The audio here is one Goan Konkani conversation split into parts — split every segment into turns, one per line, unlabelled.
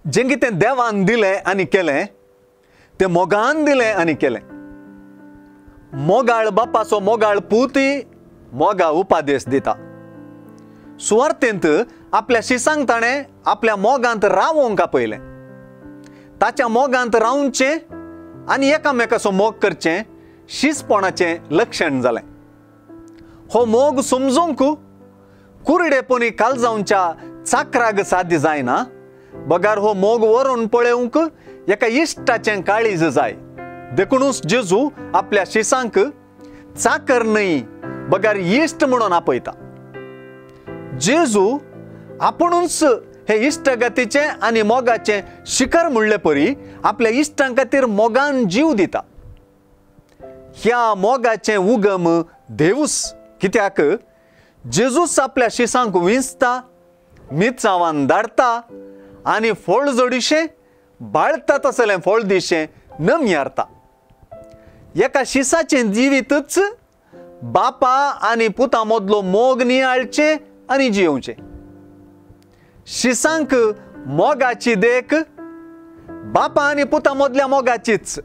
जें कितें देवान दिलें आनी केलें तें मोगान दिलें आनी केलें। मोगाळ बापाचो मोगाळ पूतय मोगा उपादेश दिता। सुवार्थेंत आपल्या शिसांक ताणें आपल्या मोगांत रावोंक आपयलें। ताच्या मोगांत रावचें आनी एकामेकाचो मोग करचें शिसपणाचें लक्षण जालें। हो मोग समजूंक कुरडेपणी कालजावच्या चाकराग साध्य जायना, बगार हो मोग व्हरून पळोवंक एका इश्टाचें काळीज जाय। देखूनच जेजू आपल्या शिसांक चाकर न्हय बगार इश्ट म्हणून आपयता। जेजू आपुणूच हे इश्टगतीचें आनी मोगाचें शिखर म्हणले परी आपल्या इश्टां खातीर मोगान जीव दिता। ह्या मोगाचें उगम देवूच, कित्याक जेजूच आपल्या शिसांक विंचता, मिरसांवान धाडटा आनी फळ जोडीशें बाळता तसलें फळ दिशें नमयारता। एका शिसाचें जिवीतच बापा आनी पुता मदलो मोग नियाळचें आनी जियोवचें। शिसांक मोगाची देख बापा आनी पुता मदल्या मोगाचीच।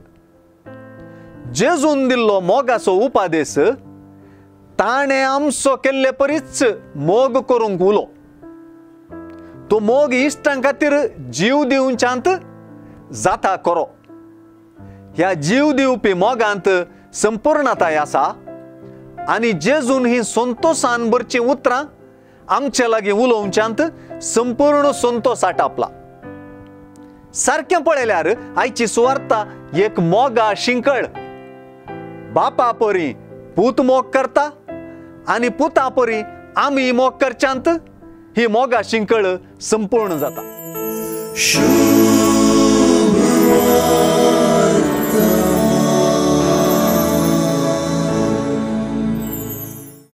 जेजून दिल्लो मोगाचो उपादेश ताणें आमचो केल्ले परीच मोग करूंक उलो। तो मोग इश्टां खातीर जीव दिवच्यांत जाता करो। ह्या जीव दिवपी मोगांत संपूर्णताय आसा आनी जेजून ही संतोसान भरचीं उतरां आमचे लागीं उलोवच्यांत संपूर्ण संतोस आटापला। सारकें पळयल्यार आयची सुवार्ता एक मोगा शिंकळ। बापा परी पूत मोग करता आनी पुता परी आमी मोग करच्यांत ही मोगा शिंकळ संपूर्ण जाता।